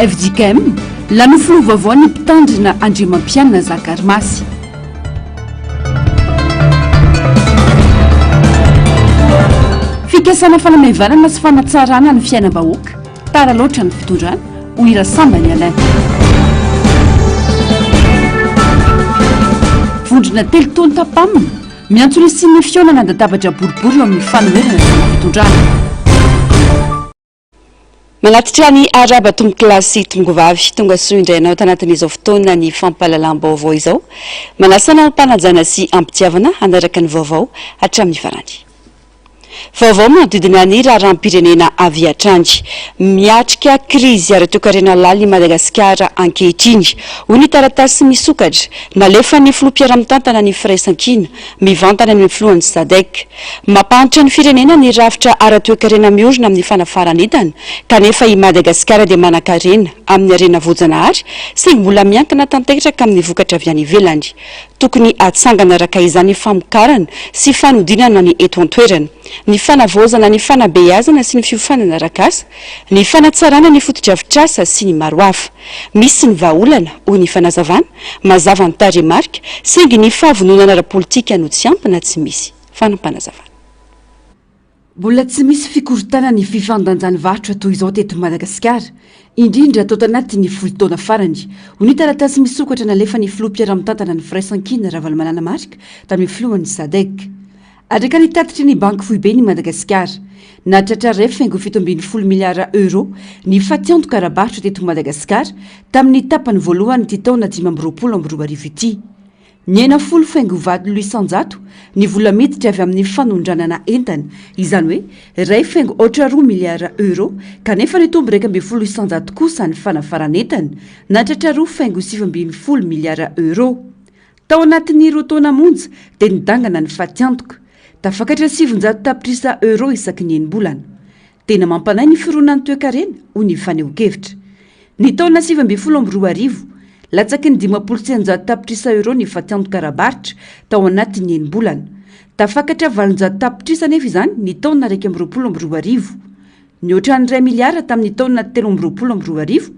Fjkm, lany ho filoha vaovao ny mpitandrina Andriamampianina Zakarimasy. Fikasana fanamaivanana sy fanatsarana ny fiainam-bahoaka, tara loatra ny fitondrana, hoy Rasambany Alain. Vondrona telo tonta PAM, miantso ny hisian'ny fihaonana an-databatra boribory eo amin'ny fanoherana sy ny fitondrana. Manatitra ny arahaba tompokolahy sy tompokovavy, tonga soa indray anao tanatin'izao fotoana ny fampahalalam-baovao izao. Manasa anao am-panajana sy am-pitiavana hanaraka ny vaovao hatramin'ny farany. Vaovao manodidina ny raharaham-pirenena avy hatrany. Miatrika krizy ara-toekarena lalina i Madagasikara ankehitriny, hoy ny taratasy misokatra nalefan'ny filoha mpiara-mitantana ny Firaisankina mivantana any amin'ny filohan'ny Sadec. Mampahantra ny firenena ny rafitra ara-toekarena miorina amin'ny fanafaran'entana, kanefa i Madagasikara dia manankarena amin'ny harena voajanahary, saingy mbola miankina tanteraka amin'ny vokatra avy any ivelany. Tokony hatsangana araka izany ny famokarana sy fanodinana ny eto an-toerana, ny fanavaozana ny fanabeazana sy ny fiofanana arak'asa, ny fanatsarana ny fotodrafitrasa sy ny maro hafa. Misy ny vahaolana, hoy ny fanazavana, mazava ny tarehimarika, saingy ny fahavononana ara-politika no tsy ampy na tsy misy. Fanapanazavana. Mbola tsy misy fikorontanan'ny fifandanjan'ny varotra toy izao teto Madagasikara, indrindra tao tanatin'ny folo taona farany, hoy ny taratasy misokatra nalefan'ny filoha mpiara-mitantana ny Firaisankina Ravalomanana Marc tamin'ny filohan'ny Sadec. Araka ny tatitry ny Banky Foiben'i Madagasikara, nahatratra 1,17 miliara Euro ny fatiantoka ara-barotra teto Madagasikara tamin'ny tapany voalohan'ity taona 2025 ity. Nihena folo faingo valo isanjato ny vola miditra avy amin'ny fanondranana entana, izany hoe iray faingo aotra roa miliara Euro, kanefa nitombo 11% kosa ny fanafaran'entana, nahatratra roa faingo 19 miliara Euro. Tao anatin'ny roa taona monja dia nidangana ny fatiantoka, tafakatra 900 tapitrisa Euro isaky ny enim-bolana. Tena mampanahy ny fironan'ny toekarena, hoy ny fanehoan-kevitra. Ny taona 2019, latsaky ny 150 tapitrisa euros ny fatiantoka ara-barotra tao anatin'ny enim-bolana. Tafakatra 800 tapitrisa anefa izany ny taona 2021. Nihoatra ny iray miliara tamin'ny taona 2023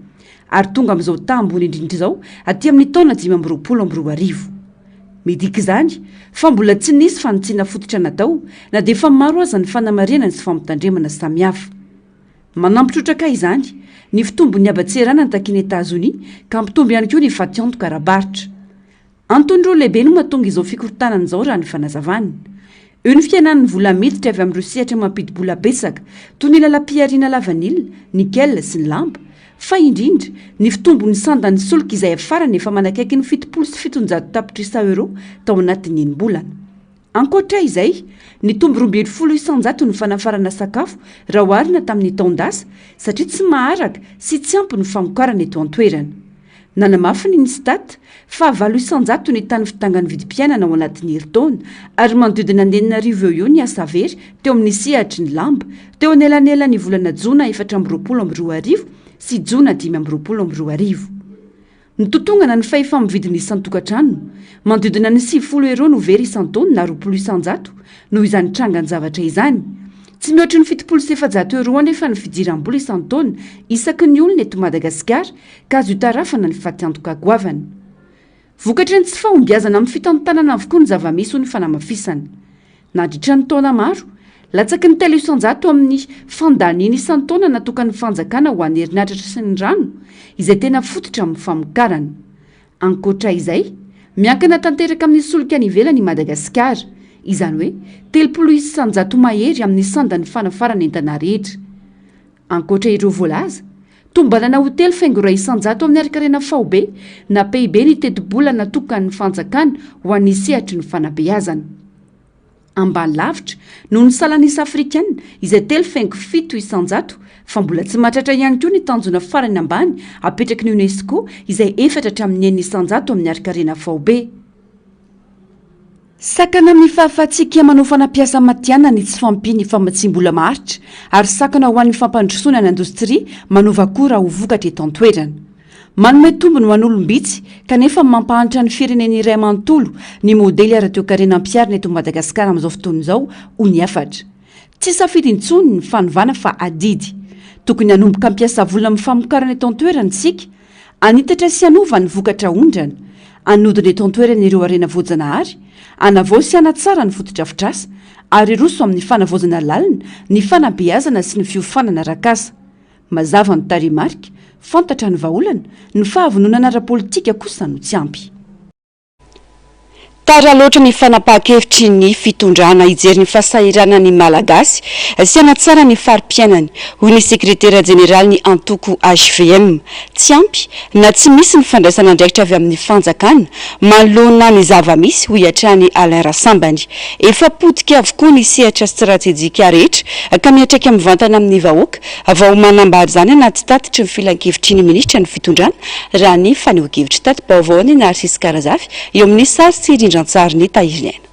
ary tonga amin'izao taha ambony indrindra izao aty amin'ny taona 2025. Midika izany fa mbola tsy nisy fanitsiana fototra natao na dia efa maro aza ny fanamarihana sy fampitandremana samihafa. Manampy trotraka izany ny fitombon'ny haban-tseranana takian'i Etazonia ka hampitombo ihany koa ny fatiantoka ara-barotra. Antony roa lehibe no mahatonga izao fikorontanana izao raha ny fanazavana. Eo ny fihenan'ny vola miditra avy amin'ireo sehatra mampidi-bola betsaka toy ny lalam-pihariana lavanila, nickel sy ny lamba, fa indrindra ny fitombon'ny sandan'ny solika izay farany efa manakaiky ny 770 tapitrisa euros tao anatin'ny enim-bolana. Ankoatra izay, nitombo 12% ny fanafarana sakafo raha oharina tamin'ny taon-dasa satria tsy maharaka sy tsy ampy ny famokarana eto an-toerana. Nanamafy ny Instat fa 8% ny tany fidangan'ny vidim-piainana ao anatin'ny herintaona ary manodidina ny 6000 eo eo ny asa very teo amin'ny sehatry ny lamba teo anelanelan'ny volana jona 2024 sy jona 2025. Nitotongana ny fahefa-mividin'ny isan-tokantrano. Manodidina ny 90 euros no very isan-taona na 20% noho izany trangan-javatra izany. Tsy mihoatry ny 470 euros anefa ny fidiram-bola isan-taona isaky ny olona eto Madagasikara ka azo itarafana ny fatiantoka goavana. Vokatry ny tsy fahombiazana amin'ny fitantanana avokoa ny zava-misy hoy ny fanamafisana. Nandritra ny taona maro, latsaky ny 3% amin'ny fandaniana isan-taona natokan'ny fanjakana ho an'ny herinaratra sy ny rano, izay tena fototra amin'ny famokarana. Ankoatra izay, miankina tanteraka amin'ny solika any ivelany i Madagasikara, izany hoe 30% mahery amin'ny sandan'ny fanafarana entana rehetra. Ankoatra ireo voalaza, tombanana ho telo faingo iray isan-jato amin'ny harinkarena faobe na PIB ny tetibola natokan'ny fanjakana ho an'ny sehatry ny fanabeazana. Ambany lavitra noho ny salan'isa afrikana izay telo faingo fito isan-jato fa mbola tsy mahatratra ihany koa ny tanjona farany ambany apetraky ny Unesco izay efatra hatramin'ny enina isan-jato amin'ny harinkarena faobe. Sakana amin'ny fahafahantsika manao fanampiasa matihanina ny tsy fahampian'ny famatsiam-bola maharitra ary sakana ho an'ny fampandrosoana ny indostria manova akora ho vokatra eto an-toerana. Manome tombony ho an'olom-bitsy kanefa mampahantra ny firenena iray manontolo ny modely ara-toekarena ampiharina eto Madagasikara amin'izao fotoana izao, hoy ny hafatra. Tsy safidy intsony ny fanovana fa adidy. Tokony hanomboka hampiasa vola amin'ny famokarana eto an-toerana isika, hanitatra sy hanova ny vokatra aondrana, hanodina eto an-toerana ireo harena voajanahary, hanavao sy hanatsara ny fotodrafitrasa, ary hiroso amin'ny fanavaozana lalina ny fanabeazana sy ny fiofanana arak'asa. Mazava ny tarehimarika, fantatra ny vahaolana, ny fahavononana ara-politika kosa no tsy ampy. Tara loatra ny fanapahan-kevitry ny fitondrana hijery ny fahasahiranan'ny Malagasy sy hanatsara ny fari-piainany, hoy ny sekretera jeneralin'ny antoko hvm. Tsy ampy na tsy misy ny fandraisana andraikitra avy amin'ny fanjakana manoloana ny zava-misy, hoy hatrany Alain Rasambany. Efa potika avokoa ny sehatra stratejika rehetra ka miantraika mivantana amin'ny vahoaka vao manambara izany anaty tatitry ny filankevitry ny minisitra ny fitondrana, raha ny fanehoan-kevitry tati-baovaon'i Narcisse Karazafy eo amin'ny sary sy rindran-tsarin'i Tahiriniaina.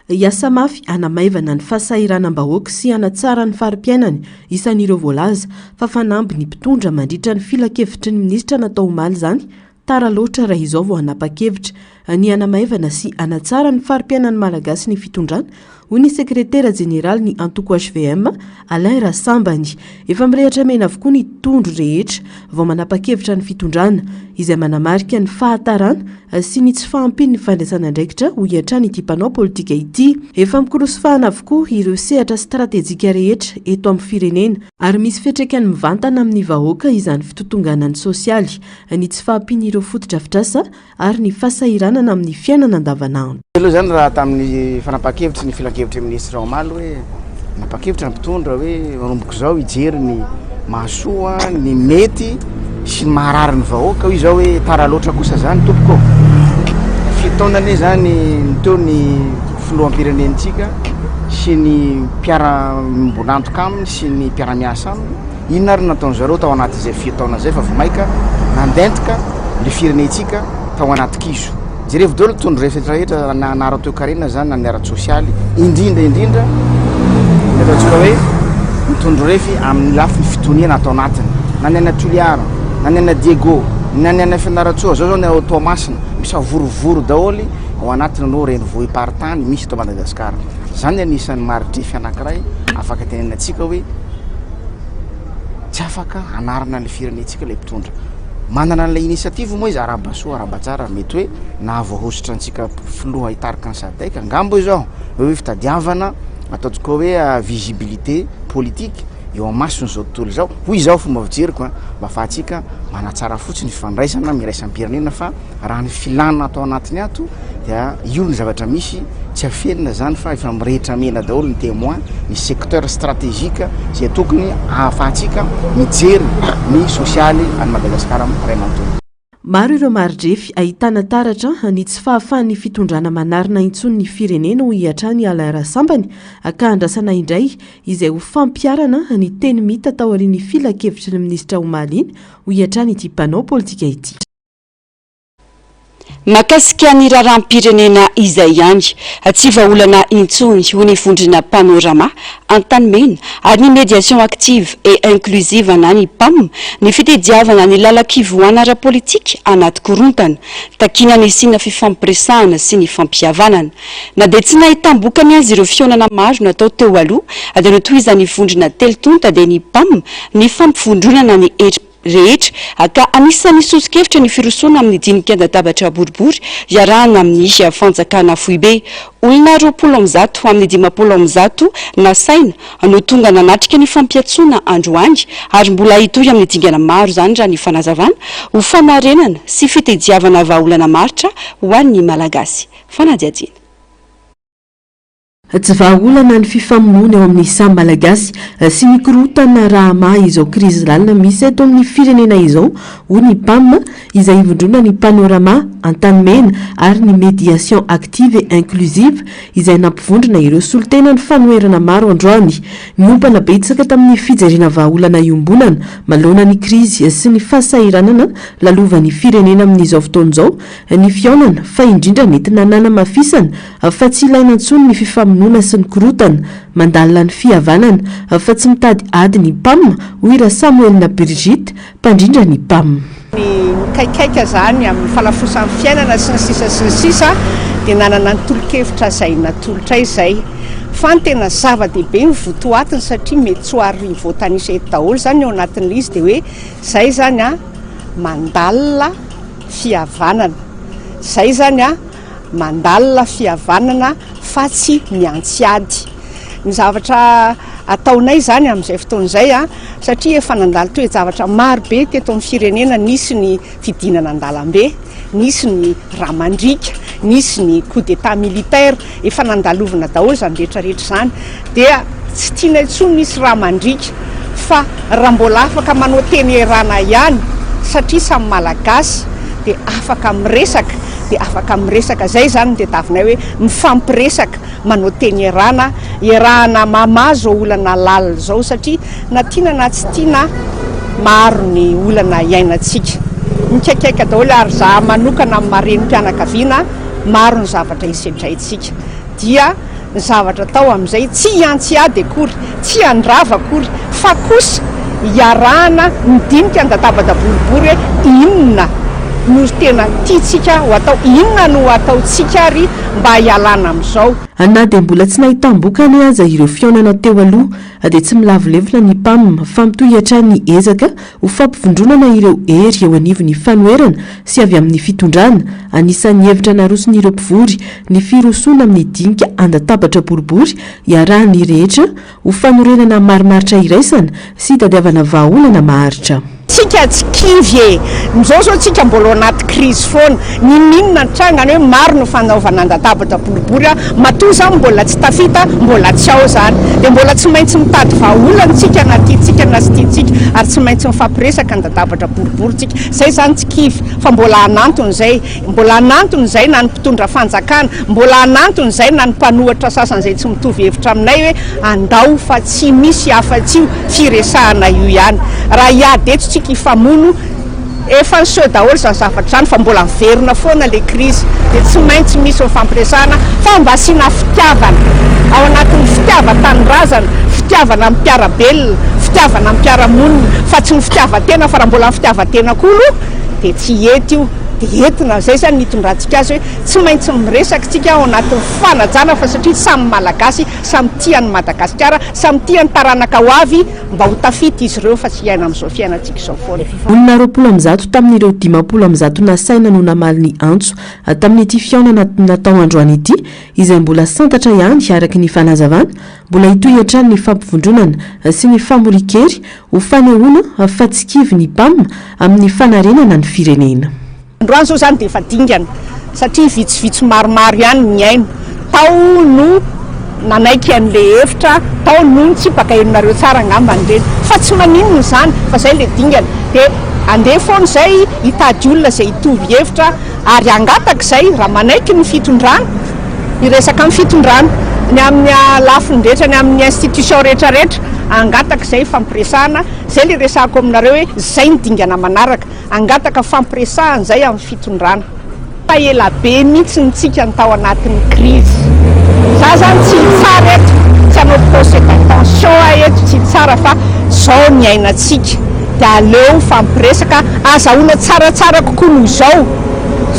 Hiasa mafy hanamaivana ny fahasahiranam-bahoaka sy hanatsara ny fari-piainany, isan'ireo voalaza fa fanamby ny mpitondra mandritra ny filankevitry ny minisitra natao omaly izany Tara loatra raha izao vao hanapa-kevitra ny hanamaivana sy hanatsara ny fari-piainan'ny Malagasy ny fitondrana, hoy ny sekretera jeneralin'ny antoko hvm, Alain Rasambany. Efa mirehatra mena avokoa ny tondro rehetra vao manapa-kevitra ny fitondrana, izay manamarika ny fahatarana sy ny tsy fahampian'ny fandraisana andraikitra, hoy hatrany ity mpanao politika ity. Efa mikorosofahana avokoa ireo sehatra stratejika rehetra eto amin'ny firenena, ary misy fiantraikany mivantana amin'ny vahoaka izany fitotonganan'ny sosialy, ny tsy fahampian'ireo fotodrafitrasa ary ny fahasahiranana amin'ny fiainana andavanandro. Aloha izany raha tamin'ny fanapahan-kevitry ny filankevitry ny minisitra omaly hoe nanapa-kevitra ny mpitondra hoe manomboka izao hijery ny mahasoa, ny mety sy ny maharary ny vahoaka, hoy izao hoe tara loatra kosa izany tompoko ô. Firy taona anie izany no teo ny filoham-pirenentsika sy ny mpiara-miombon'antoka aminy sy ny mpiara-miasa aminy, inona ary no nataon-dry zareo tao anatin'izay firy taona izay fa vao mainka nandentika le firenentsika tao anaty kizo. Jerevo daholo tondro rehetra rehetra na ny ara-toekarena izany na ny ara-tsosialy, indrindra indrindra ny ataontsika hoe ny tondrorefy amin'ny lafiny fitoniana ato anatiny, na ny any Toliara, na ny any Diego, na ny any Fianarantsoa, zao zao ny ao Toamasina, misavorovoro daholo ao anatin'ireo renivohi-paritany misy eto Madagasikara. Izany anisan'ny mari-drefy anankiray afaka tenenantsika hoe tsy afaka hanarina ny firenentsika ilay mpitondra. Manana an'ilay initiative moa izy, arahaba soa, arahaba tsara, mety hoe nahavoahosotra antsika filoha hitarika ny SADC angamba izao, hoe fitadiavana ataontsika hoe visibilité politique eo amason'izao tontolo izao, hoy izaho fomba fijeriko an, mba ahafahantsika manatsara fotsiny ny fifandraisana iraisam-pirenena fa Raha ny filana ato anatiny ato dia io ny zavatra misy, tsy afenina zany fa efa mirehitra mena daholo ny témoin, ny secteur stratégique izay tokony ahafahantsika mijery ny sosialy any Madagasikara iray manontolo. Maro ireo mari-drefy ahitana taratra ny tsy fahafahan'ny fitondrana manarina intsony ny firenena hoy hatrany Alain Rasambany ka andrasana indray izay ho fampiharana ny teny mita taorian'ny filankevitry ny minisitra omaly iny hoy hatrany ity mpanao politika ity. Mahakasika ny raharaham-pirenena izay ihany, tsy vahaolana intsony, hoy ny vondrona Panorama Antanimena ary ny Médiation Active et Inclusive na ny PAM, ny fitediavana ny lalan-kivoahana ara-politika anaty korontana. Takiana ny hisiana fifampiresahana sy ny fampihavanana. Na dia tsy nahitam-bokany aza ireo fihaonana maro natao teo aloha, dia notohizan'ny vondrona telo tonta dia ny PAM ny fampivondronana ny hery rehetra ka anisan'ny soso-kevitra ny firosoana amin'ny dinika an-databatra boribory iarahana amin'ny fanjakana foibe. Olona 120 amin'ny 150 nasaina no tonga nanatrika ny fampiantsoana androany ary mbola hitohy amin'ny dingana maro izany raha ny fanazavana ho fanarenana sy fitediavana vahaolana maharitra ho an'ny Malagasy. Fanadihadiana. Tsy vahaolana ny fifamonoana eo amin'ny samy Malagasy sy ny korontana raha hamaha izao krizy lalina misy eto amin'ny firenena izao, hoy ny Pam, izay ivondronan'ny Panorama, Antanimena ary ny Médiation Active et Inclusive, izay nampivondrona ireo solontenan'ny fanoherana maro androany. Niompana betsaka tamin'ny fijerena vahaolana iombonana manoloana ny krizy sy ny fahasahiranana lalovan'ny firenena amin'izao fotoana izao ny fihaonana, fa indrindra nentina nanamafisana Fa tsy ilaina intsony ny fifamonoana sy ny korotana. Mandalina ny fihavanana fa tsy mitady ady ny Pam, hoy Rasamoelina Brigitte, mpandrindra ny Pam. Ny mikaikaika izany amin'ny fanafosan'ny fiainana sy ny sisa sy ny sisa dia nanana ny tolo-kevitra izay natolotray izay. Fa ny tena zava-dehibe ny votoatiny satria mety tsy ho ary voatanisa eto daholo izany ny ao anatin'ilay izy dia hoe izay izany an mandalina fihavanana. Izay izany an mandalina fihavanana fa tsy miantsy ady. Ny zavatra ataonay izany amin'izay fotoana izay an, satria efa nandalo toe-javatra maro be teto amin'ny firenena, nisy ny fidinana an-dalambe, nisy ny rà mandriaka, nisy ny coup d'état militaire, efa nandalovana daholo izany rehetra rehetra izany, dia tsy tiana intsony misy rà mandriaka fa raha mbola afaka manao teny ierana ihany satria samy Malagasy dia afaka miresaka dia afaka miresaka, izay izany no tediavinay hoe mifampiresaka. manao teny iarahana, iarahana mamaha izao olana lalina izao satria na tiana na tsy tiana maro ny olana iainantsika. Mikaikaika daholo ary za manokana amin'ny maha renim-pianakaviana maro ny zavatra isedraintsika. Dia ny zavatra atao amin'izay tsy hiantsiady akory, tsy handrava akory fa kosa iarahana midinika an-databatra boribory hoe inona no tena tiantsika ho atao, inona no ataontsika ary mba hialana amin'izao. Na dia mbola tsy nahitam-bokany aza ireo fihaonana teo aloha dia tsy milavolevona ny Pam fa mitohy hatrany ny ezaka ho fampivondronana ireo hery eo anivon'ny fanoherana sy avy amin'ny fitondrana. Anisan'ny hevitra naroson'ireo mpivory ny firosoana amin'ny dinika an-databatra boribory iarahan'ny rehetra ho fanorenana marimaritra iraisana sy hitadiavana vahaolana maharitra. Tsika tsy kivy e! Mizao zao tsika mbola ao anaty crise foana, n'inon'inona nitranga any hoe maro ny fanaovana an-databatra boribory a, matoa zany mbola tsy tafita, mbola tsy ao zany, dia mbola tsy maintsy mitady vahaolana tsika na tiantsika na tsy tiantsika, ary tsy maintsy mifampiresaka an-databatra boribory tsika, zay zany tsy kivy fa mbola hanantona izay, mbola hanantona izay na ny mpitondra fanjakana, mbola hanantona izay na ny mpanohitra sasany izay tsy mitovy hevitra aminay hoe andao fa tsy misy afa-tsy io firesahana io ihany. Raha hiady eto tsika hifamono, efa niseho daholo izany zavatra izany fa mbola miverina foana ilay crise dia tsy maintsy misy mifampiresahana fa mba asiana fitiavana ao anatin'ny fitiavan-tanindrazana, fitiavana ny mpiara-belona, fitiavana ny mpiara-monina fa tsy ny fitiavan-tena fa raha mbola ny fitiavan-tena koa aloha dia tsy hety io dia entina izay izany ny hitondrantsika azy hoe tsy maintsy miresaka tsika ao anatin'ny fanajana fa satria samy Malagasy, samy tia an'i Madagasikara, samy tia ny taranaka ho avy mba ho tafita izy ireo fa tsy hiaina amin'izao fiainantsika izao foana. Olona 120 tamin'ireo 150 nasaina no namaly ny antso tamin'ity fihaonana natao androany ity, izay mbola santatra ihany araka ny fanazavana. Mbola hitohy hatrany ny fampivondronana sy ny famorian-kery ho fanehoana fa tsy kivy ny Pam amin'ny fanarenana ny firenena. Androany izao izany dia efa dingana satria vitsivitsy maromaro ihany ny nihaino. Tao no nanaiky an'ilay hevitra, tao no nitsipaka, henonareo tsara angamba ireny. Fa tsy maninona izany fa izay ilay dingana. Dia handeha foana izay hitady olona izay hitovy hevitra ary hangataka izay raha manaiky ny fitondrana, hiresaka amin'ny fitondrana, ny amin'ny lafiny rehetra, ny amin'ny institution rehetra rehetra, hangataka izay hifampiresahana. Izay ilay resahako aminareo hoe izay ny dingana manaraka. Hangataka fampiresahana izay amin'ny fitondrana. Fa ela be mihitsy ny tsika no tao anatin'ny crise. Za zany tsy hitsara eto, tsy hanao procès d'intention aho eto, tsy hitsara fa zao ny iainantsika dia aleo hifampiresaka azahoana tsaratsara kokoa noho izao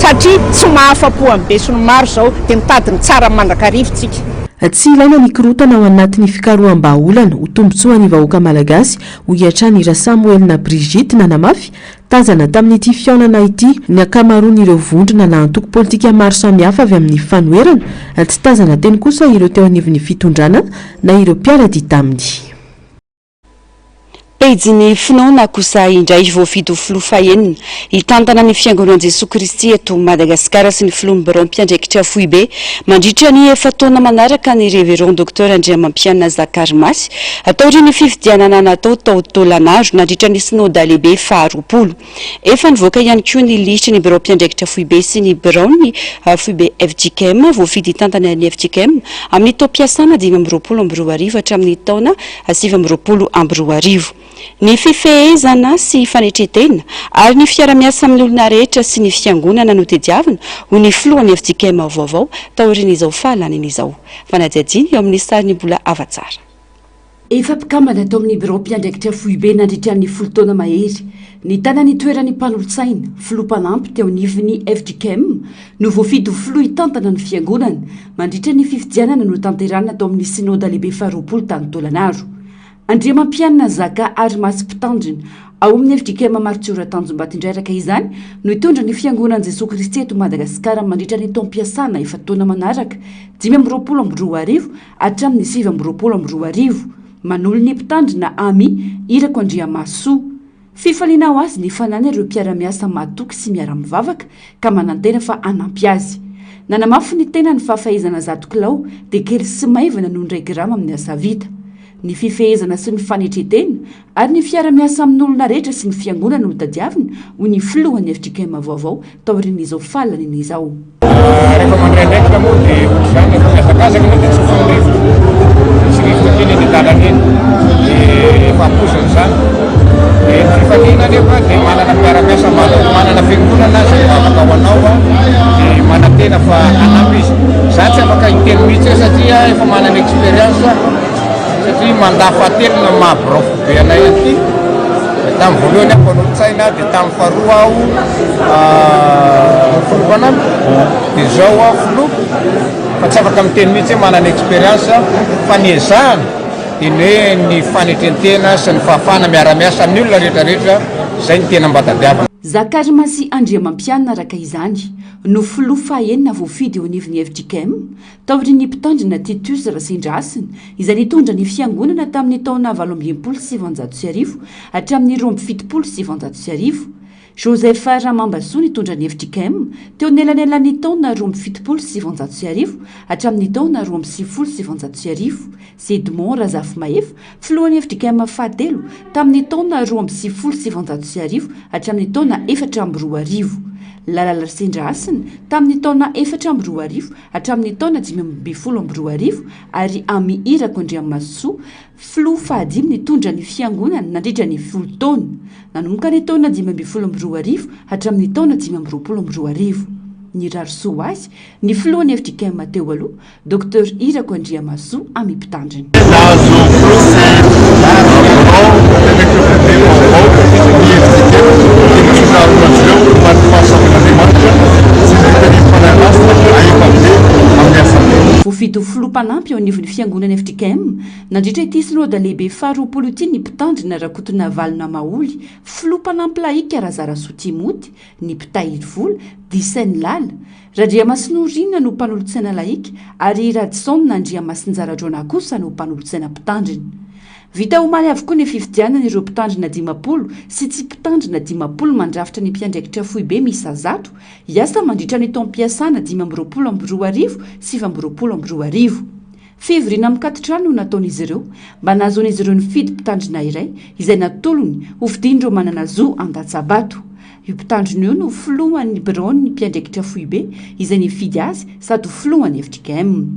satria tsy mahafa-po amin'ny besinimaro izao dia mitady ny tsara mandrakariva tsika. Tsy ilaina ny korontana ao anatin'ny fikaroham-bahaolana ho tombontsoan'ny vahoaka malagasy hoy hatrany Rasamoelina Brigitte nanamafy, tazana tamin'ity fihaonana ity ny ankamaroan'ireo vondrona na antoko politika maro samihafa avy amin'ny fanoherana, tsy tazana teny kosa ireo teo anivon'ny fitondrana na ireo mpiara-dia taminy. Pejin'ny finoana kosa indray voafidy ho filoha fahenina hitantana ny Fiangonan'i Jesoa Kristy eto Madagasikara sy ny filohan'ny birao mpiandraikitra foibe mandritra ny efa-taona manaraka ny Révérend Docteur Andriamampianina Zakarimasy Taorian'ny fifidianana natao tao Taolagnaro nandritra ny Synoda lehibe faharoapolo. Efa nivoaka ihany koa ny lisitry ny birao mpiandraikitra foibe sy ny biraon'ny foibe fjkm voafidy hitantana ny fjkm amin'ny taom-piasana 2025 hatramin'ny taona 2029. Ny fifehezana sy fanetren-tena ary ny fiara-miasa amin'ny olona rehetra sy ny fiangonana no tediavina, hoy ny filohan'ny fjkm vaovao taorian'izao fahalaniny izao. Fanadihadiana eo amin'ny sarin'i Mbola Havatsara. Efa mpikambana tao amin'ny birao mpiandraikitra foibe nandritra ny 10 taona mahery, nitana ny toeran'ny mpanolotsaina, filoha mpanampy teo anivon'ny fjkm, no voafidy ho filoha hitantana ny fiangonana, mandritra ny fifidianana notanterahina tao amin'ny Synoda lehibe faharoapolo tany Taolagnaro. Andriamampianina Zaka Arimasy Mpitandrina ao amin'ny fjkm Martiora Tanjombato indray araka izany no hitondra ny Fiangonan'i Jesoa Kristy eto Madagasikara mandritra ny taom-piasana efa-taona manaraka, 2025 hatramin'ny 2029. Manolo ny Mpitandrina Amy Irako Andriamahasoa. Fifaliana ho azy ny fananany ireo mpiara-miasa mahatoky sy miara-mivavaka ka manantena fa hanampy azy. Nanamafy ny tenany fa fahaizana zato kilao dia kely sy maivana noho ny iray grama amin'ny asa vita. Ny fifehezana sy ny fanetren-tena ary ny fiara-miasa amin'olona rehetra sy ny fiangonana no tadiavina, hoy ny filohan'ny fjkm vaovao taorian'izao fahalaniana izao. Rehefa mandray andraikitra moa dia ohatr'izany, rehefa mihazakazaka ianao dia tsy fohy ny rivotra, misy rivotra kely eny an-dalana eny, dia efa ampoizina izany. Dia ny fifaliana anefa dia manana mpiara-miasa matoky, manana fiangonana izay mivavaka ho anao, dia manantena fa hanampy izy. Za tsy afaka hiteny mihitsy eo satria efa manana expérience. Satria mandat fahatelo no maha birao foibe anay aty. Tamin'ny voalohany aho mpanolotsaina, dia tamin'ny faharoa aho filoha mpanampy, dia izao aho filoha. Fa tsy afaka miteny mihitsy hoe manana expérience fa ny ezahana dia ny hoe ny fanetren-tena sy ny fahafahana miara-miasa amin'ny olona rehetra rehetra, izay no tena mba tadiavina. Zakarimasy Andriamampianina araka izany no filoha fahaenina voafidy eo anivon'ny fjkm Taorian'ny Mpitandrina Titus Rasendrahasina, izay nitondra ny Fiangonana tamin'ny taona 1968 hatramin'ny 1972, Joseph Ramambasoa nitondra ny fjkm teo anelanelan'ny taona 1972 hatramin'ny taona 1992, sy Edmond Razafimahefa, filohan'ny fjkm fahatelo tamin'ny taona 1992 hatramin'ny taona 2004, Lala Rasendrahasina tamin'ny taona 2004 hatramin'ny taona 2015 ary Amy Irako Andriamasoa, filoha fahadimy nitondra ny fiangonana nandritra ny folo taona, nanomboka ny taona 2015 hatramin'ny taona 2025. Nirary soa ho azy ny filohan'ny fjkm teo aloha, Docteur Irako Andriamasoa Amy Mpitandrina. Nahazo filoha sy birao mpiandraikitra foibe vaovao ny fjkm dia mitsotra rano azy ireo ho an'ny fahasoavan'Andriamanitra sy ny fitarihan'ny Fanahy Masina hahefa be amin'ny asa be. Voafidy ho filoha mpanampy eo anivon'ny fiangonana fjkm nandritra ity synoda lehibe faharoapolo ity ny mpitandrina Rakotonavalona Maholy, filoha mpanampy lahika Razarasoa Timoty, ny mpitahiry vola, Disaine Lala, Randriamasinoro Rina no mpanolotsaina lahika ary Radison Andriamasinjaradraonah kosa no mpanolotsaina mpitandrina. Vita omaly avokoa ny fifidianana ireo mpitandrina 50 sy tsy mpitandrina 50 mandrafitra ny mpiandraikitra foibe miisa 100 hiasa mandritra ny taom-piasana 2025 2029. Fivoriana mikatotrano no nataon'izy ireo mba nahazoan'izy ireo nifidy mpitandrina iray izay natolony ho fidian'ireo manana zo handatsa-bato. Io mpitandrina io no filohan'ny biraon'ny mpiandraikitra foibe izay nifidy azy sady ho filohan'ny fjkm.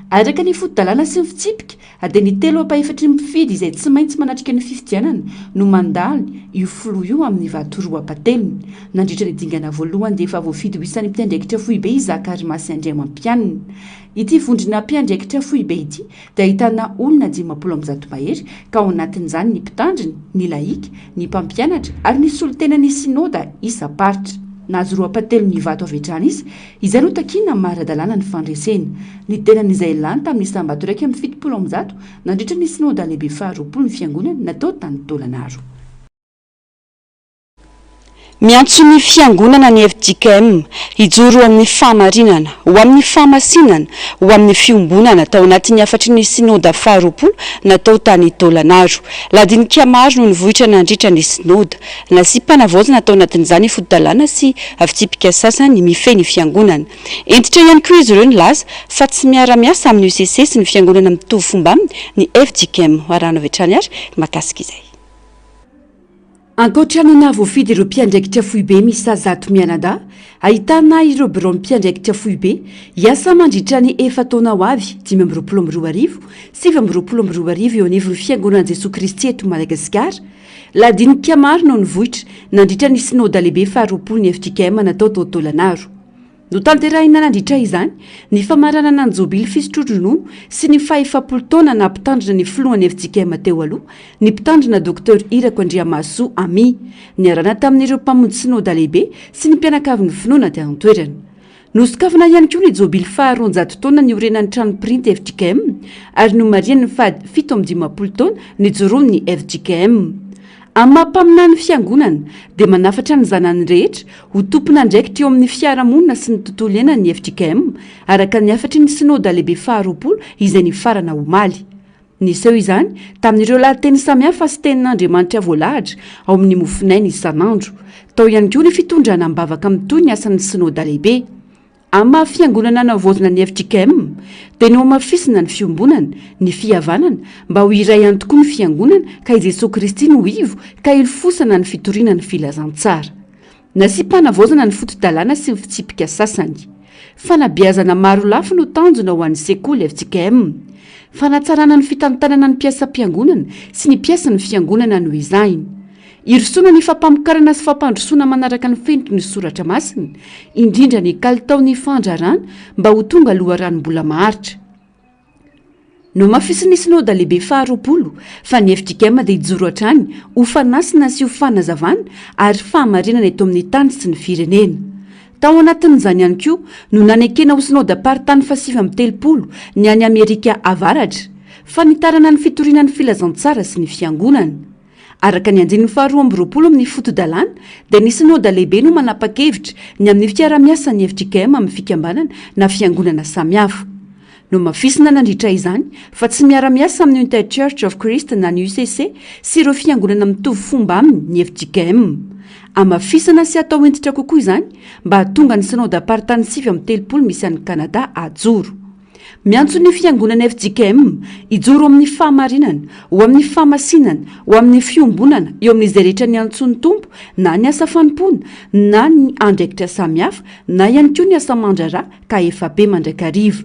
Araka ny foto-dalàna sy ny fitsipika dia ny telo ampahefatry ny mpifidy izay tsy maintsy manatrika ny fifidianana no mandany io filoha io amin'ny vato roa ampatelony. Nandritra ny dingana voalohany dia efa voafidy ho isan'ny mpiandraikitra foibe i Zakarimasy Andriamampianina. Ity vondrona mpiandraikitra foibe ity dia ahitana olona 150 mahery ka ao anatin'izany ny mpitandrina, ny lahika, ny mpampianatra ary ny solontenan'ny synoda isam-paritra. Nahazo roa ampahatelon'ny vato avy hatrany izy, izay notakiana amin'ny maha ara-dalàna ny fandresena. Ny tenany izay lany tamin'ny isam-bato 171 nandritra ny synoda lehibe faharoapolo ny fiangonana natao tany Taolagnaro. Miantso ny Fiangonana ny fjkm hijoro ho amin'ny fahamarinana, ho amin'ny fahamasinana, ho amin'ny fiombonana tao anatin'ny hafatry ny Synoda faharoapolo natao tany Taolagnaro. Lahadinika maro no nivoitra nandritra ny Synoda. Nasiam-panavaozana tao anatin'izany fotodalàna sy fitsipika sasany mifehy ny Fiangonana. Hentitra ihany koa izy ireo nilaza fa tsy miara-miasa amin'ny UCC sy ny Fiangonana mitovy fomba aminy ny fjkm. Arahana avy hatrany ary ny mahakasika izay. Ankoatra ny nahavoafidy ireo mpiandraikitra foibe miisa 100 mianadahy, ahitana ireo biraon'ny mpiandraikitra foibe hiasa mandritra ny efa-taona ho avy, 2025, 2029 eo anivon'ny Fiangonan'i Jesoa Kristy eto Madagasikara. Lahadinika maro no nivoitra nandritra ny Synoda lehibe faharoapolo ny fjkm natao tao Taolagnaro. Notanterahina nandritra izany ny famaranana ny jobily fisotroan-dronono sy ny fahefapolo taona naha mpitandrina ny filohan'ny fjkm teo aloha, ny mpitandrina Docteur Irako Andriamahasoa Ami. Niarahana tamin'ireo mpamonjy synoda lehibe sy ny mpianakavin'ny finoana teo an-toerana. Nosokafana ihany koa ny jobily faha 200 taona niorenan'ny trano printy fjkm ary nomarihany ny faha 57 taona nijoroan'ny fjkm. Amin'ny maha mpaminany fiangonana dia manafatra ny zanany rehetra ho tompon'andraikitra eo amin'ny fiarahamonina sy ny tontolo iainany ny fjkm araka ny hafatry ny Synoda lehibe faha 20 izay nifarana omaly. Niseho izany tamin'ireo lahateny samihafa sy tenin'Andriamanitra voalahatra ao amin'ny mofonaina isan'andro. Tao ihany koa ny fitondrana am-bavaka mitohy ny asan'ny Synoda lehibe. Amin'ny maha fiangonana navaozina ny fjkm dia nohamafisina ny fiombonana, ny fihavanana, mba ho iray ihany tokoa ny fiangonana ka i Jesoa Kristy no ivo ka ilofosana ny fitoriana ny filazantsara. Nasiam-panavaozana ny foto-dalàna sy ny fitsipika sasany. Fanabeazana maro lafy no tanjona ho an'ny sekoly fjkm. Fanatsarana ny fitantanana ny mpiasam-piangonana sy ny mpiasan'ny fiangonana no ezahina. Hirosoana ny fampamokarana sy fampandrosoana manaraka ny fenitry ny soratra masina, indrindra ny kalitaon'ny fandraharahana mba ho tonga loharanom-bola maharitra. Nohamafisin'ny Synoda Lehibe faharoapolo fa ny fjkm dia hijoro hatrany ho fanasina sy ho fanazavana ary fahamarinana eto amin'ny tany sy ny firenena. Tao anatin'izany ihany koa no nanekena ho Synodam-paritany faha-39 ny any Amerika Avaratra, fanitarana ny fitoriana ny filazantsara sy ny fiangonana. Araka ny andininy faha-22 amin'ny foto-dalàna dia ny Synoda Lehibe no manapa-kevitra ny amin'ny fiarahamiasan'ny fjkm amin'ny fikambanana na fiangonana samihafa. Nohamafisina nandritra izany fa tsy miara-miasa amin'ny United Church of Christ na ny UCC sy ireo fiangonana mitovy fomba aminy ny fjkm. Hamafisina sy atao hentitra kokoa izany mba hahatonga ny Synodamparitany 39 misy an'i Kanada hajoro. Miantso ny fiangonana fjkm hijoro amin'ny fahamarinana, ho amin'ny fahamasinana, ho amin'ny fiombonana eo amin'izay rehetra niantsoan'ny Tompo na ny asa fanompoana na ny andraikitra samihafa na ihany koa ny asa aman-draharaha ka efa be mandrakariva.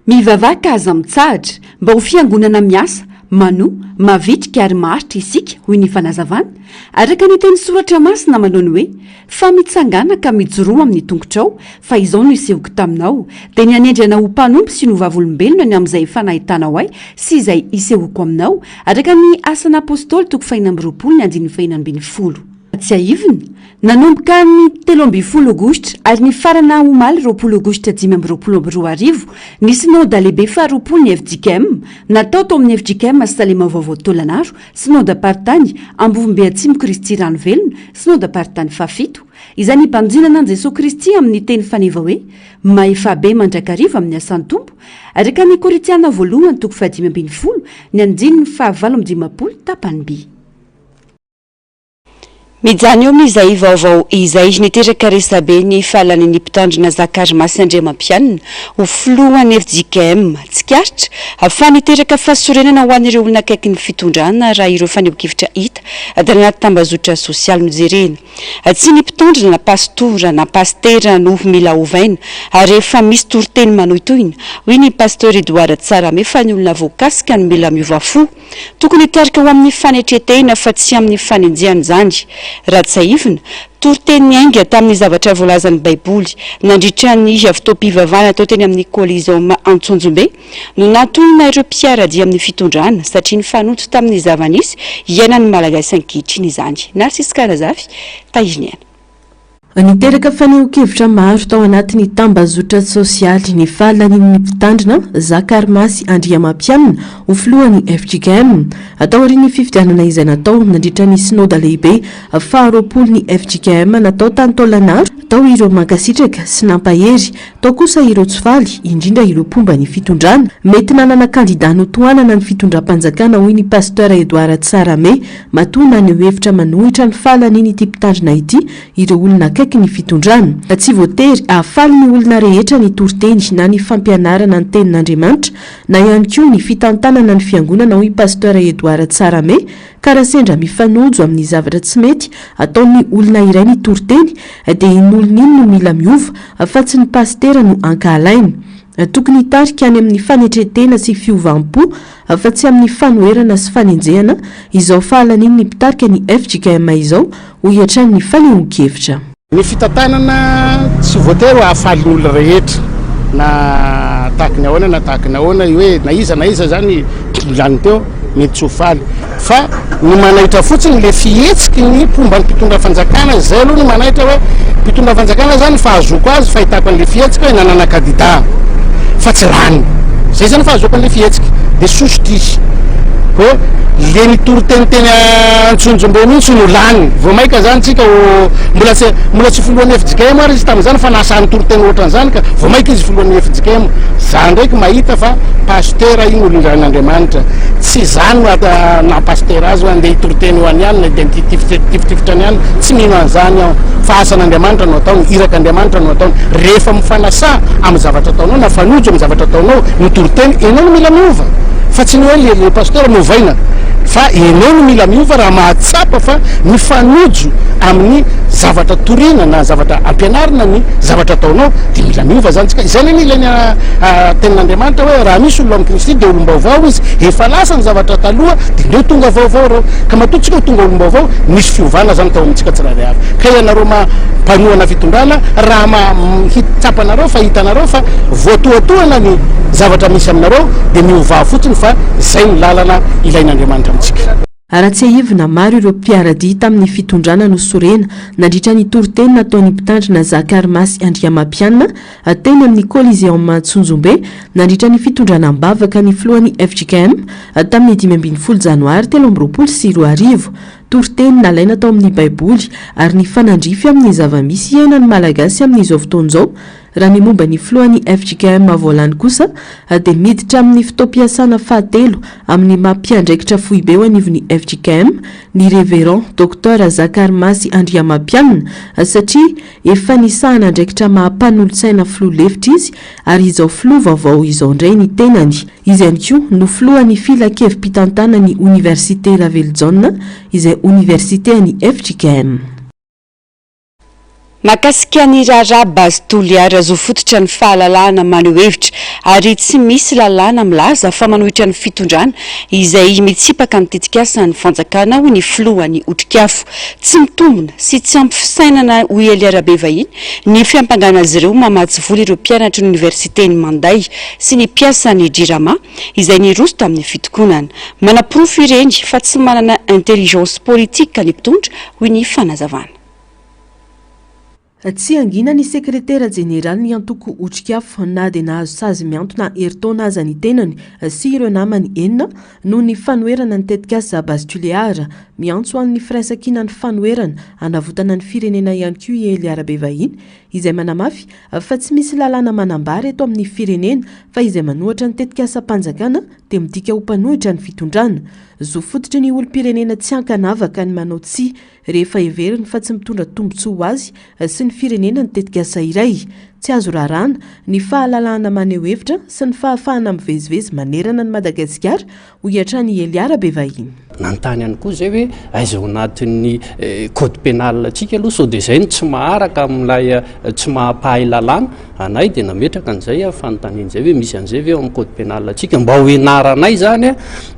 Mivavaha ka aza mitsahatra, mba ho fiangonana miasa, manoa, mavitrika ary maharitra isika, hoy ny fanazavana, araka ny teny soratra masina manao ny hoe, Fa mitsangàna ka mijoroa amin'ny tongotrao, fa izao no isehoko taminao, dia ny hanendry anao ho mpanompo sy ny ho vavolombelona ny amin'izay efa nahitanao ahy sy izay hisehoako aminao, araka ny Asan'Apostoly toko fahenina amby 20 ny andininy fahenina 16. Tsiahivina, nanomboka ny 13 aogositra ary nifarana omaly 20 aogositra 2025 ny Synoda lehibe faharoapolo ny fjkm, natao tao amin'ny fjkm Salema Vaovao Taolagnaro, Synodam-paritany Ambovombe Atsimo Kristy Ranovelona, Synodam-paritany fahafito, izay nibanjinana an'i Jesoa Kristy amin'ny teny faneva hoe Mahefabe mandrakariva amin'ny asan'ny Tompo, araka ny Korintiana voalohany toko faha-15 ny andininy faha-58 tapany by. Mijanona eo amin'izay vaovao izay. Niteraka resabe ny fahalanian'ny mpitandrina Zakarimasy Andriamampianina ho filohan'ny fjkm. Tsikaritra fa niteraka fahasorenana ho an'ireo olona akaiky ny fitondrana raha ireo fanehoan-kevitra hita tany anaty tambazotra sosialy no jerena. Tsy ny mpitandrina na pastora na pasitera no mila ovaina rehefa misy toriteny manohitohina, hoy ny Pasteur Edouard Tsarahame fa ny olona voakasika no mila miova fo. Tokony hitarika ho amin'ny fanetren-tena fa tsy amin'ny fanenjehana izany. Raha tsiahivina, toriteny niainga tamin'ny zavatra voalazan'ny Baiboly nandritra ny fotoam-pivavahana natao teny amin'ny Coliseum Antsonjombe no nahatohina ireo mpiara-dia amin'ny fitondrana satria nifanojo tamin'ny zava-nisy iainan'ny Malagasy ankehitriny izany. Narcisse Karazafy, Tahiriniaina. Niteraka fanehoan-kevitra maro tao anatin'ny tambazotra sosialy ny fahalanian'ny mpitandrina Zakarimasy Andriamampianina ho filohan'ny fjkm. Taorian'ny fifidianana izay natao nandritra ny Synoda lehibe faharoapolo ny fjkm natao tany Taolagnaro, tao ireo mankasitraka sy nampahery, tao kosa ireo tsy faly, indrindra ireo mpomba ny fitondrana. Mety nanana kandida notohanana ny fitondram-panjakana, hoy ny Pasteur Edouard Tsarahame, Matoa naneho hevitra manohitra ny fahalanian'ity mpitandrina ity ireo olona akaiky ny fitondrana. Tsy voatery hahafaly ny olona rehetra ny toriteny na ny fampianarana ny tenin'Andriamanitra na ihany koa ny fitantanana ny fiangonana hoy Pasteur Edouard Tsarahame ka raha sendra mifanojo amin'ny zavatra tsy mety ataon'ny olona iray ny toriteny dia iny olona iny no mila miova fa tsy ny pasitera no ankahalaina. Tokony hitarika any amin'ny fanetren-tena sy fiovam-po fa tsy amin'ny fanoherana sy fanenjehana izao fahalanian'ny mpitarika ny fjkm izao, hoy hatrany ny fanehoan-kevitra. Ny fitantanana tsy voatery hahafaly ny olona rehetra na tahaky ny ahoana na tahaky ny ahoana hoe na iza na iza zany lany teo mety tsy ho faly fa ny manaitra fotsiny le fihetsiky ny mpomba ny mpitondra fanjakana zay aloha no manaitra hoe mpitondra fanjakana zany fahazoako azy fahitako an'le fihetsika hoe nanana kandida fa tsy lany zay zany fahazoako an'le fihetsika de sosotra izy hoe le nitory teny teny Antsonjombe mihitsy no lany. Vao maika zany tsika ho mbola tsy mbola tsy filohan'ny fjkm ary izy tamin'izany fa nahasahy nitory teny ohatran'izany ka vao maika izy filohan'ny fjkm. Za ndraiky mahita fa pasteur iny olon-dRain'Andriamanitra. Tsy za no naha pasteur azy hoe andeha hitory teny ho an'i anona dia hitifitifitra an'i anona. Tsy mino an'izany aho fa asan'Andriamanitra no ataony, irak'Andriamanitra no ataony. Rehefa mifanasa amin'ny zavatra ataonao na fanojo amin'ny zavatra ataonao ny toriteny, ianao no mila miova fa tsy ny hoe le le pasteur no ovaina fa ianao no mila miova raha mahatsapa fa mifanojo amin'ny zavatra torina na zavatra ampianarina ny zavatra ataonao dia mila miova zany tsika. Izay anie ny ilain'ny tenin'Andriamanitra hoe raha misy olona ao amin'i Kristy dia olom-baovao izy, efa lasa ny zavatra taloha dia ndreo tonga vaovao ireo. Ka matoa tsika ho tonga olom-baovao, nisy fiovana zany tao amintsika tsirairay avy. Ka ianareo ma mpanohana fitondrana raha ma tsapanareo fa hitanareo fa voatohatohana ny zavatra misy aminareo dia miovà fotsiny fa zay no lalana ilain'Andriamanitra amintsika. Raha tsiahivina, maro ireo mpiara-dia tamin'ny fitondrana no sorena nandritra ny toriteny nataon'ny mpitandrina Zakarimasy Andriamampianina teny amin'ny Coliseum Antsonjombe nandritra ny fitondrana am-bavaka ny filohan'ny fjkm tamin'ny 15 janoary 2023. Toriteny nalaina tao amin'ny Baiboly ary nifanandrify amin'ny zava-misy iainan'ny Malagasy amin'izao fotoana izao. Raha ny momba ny filohan'ny fjkm Voalany kosa dia miditra amin'ny fotoam-piasana fahatelo amin'ny maha mpiandraikitra foibe eo anivon'ny fjkm ny Révérend Docteur Zakarimasy Andriamampianina satria efa nisahana andraikitra maha mpanolotsaina filoha lefitra izy ary izao filoha vaovao izao indray ny tenany. Izy ihany koa no filohan'ny filankevi-pitantanan'ny Oniversite Ravelojaona izay oniversite an'ny fjkm. Mahakasika ny raharaha Base Toliara, zo fototra ny fahalalahana maneho hevitra ary tsy misy lalàna milaza fa manohitra ny fitondrana izay mitsipaka ny tetikasan'ny fanjakana, hoy ny filohan'ny Otrikafo. Tsy mitombina sy tsy ampy fisainana hoy Elia Rabevahiny ny fiampangana azy ireo mamatsy vola ireo mpianatry ny oniversiten'i Manday sy ny mpiasan'ny Jirama izay niroso tamin'ny fitokonana. Manaporofo ireny fa tsy manana intelligence politique ny mpitondra, hoy ny fanazavana. Tsy hangina ny sekretera jeneralin'ny antoko Otrikafo na dia nahazo sazy mihantona herintaona aza ny tenany sy ireo namany enina noho ny fanoherana ny tetikasa Base Tuléar. Miantso an'ny firaisankinan'ny fanoherana hanavotana ny firenena ihany koa i Elia Rabevahiny izay manamafy fa tsy misy lalàna manambara eto amin'ny firenena fa izay manohatra ny tetikasam-panjakana dia midika ho mpanohitra ny fitondrana. Zo fototry ny olom-pirenena tsy ankanavaka ny manao tsia rehefa heveriny fa tsy mitondra tombontsoa ho azy sy ny firenena ny tetikasa iray. Tsy azo raràna ny fahalalahana maneho hevitra sy ny fahafahana mivezivezy manerana an'i Madagasikara, hoy hatrany i Elia Rabevahiny. Nanontany ihany koa izay hoe aiza ao anatin'ny code pénal antsika aloha sao dia izay no tsy maharaka amin'ilay tsy maha-mpahay lalàna anay dia nametraka an'izay fanontaniana izay hoe misy an'izay ve ao amin'ny code pénal antsika mba ho ianaranay izany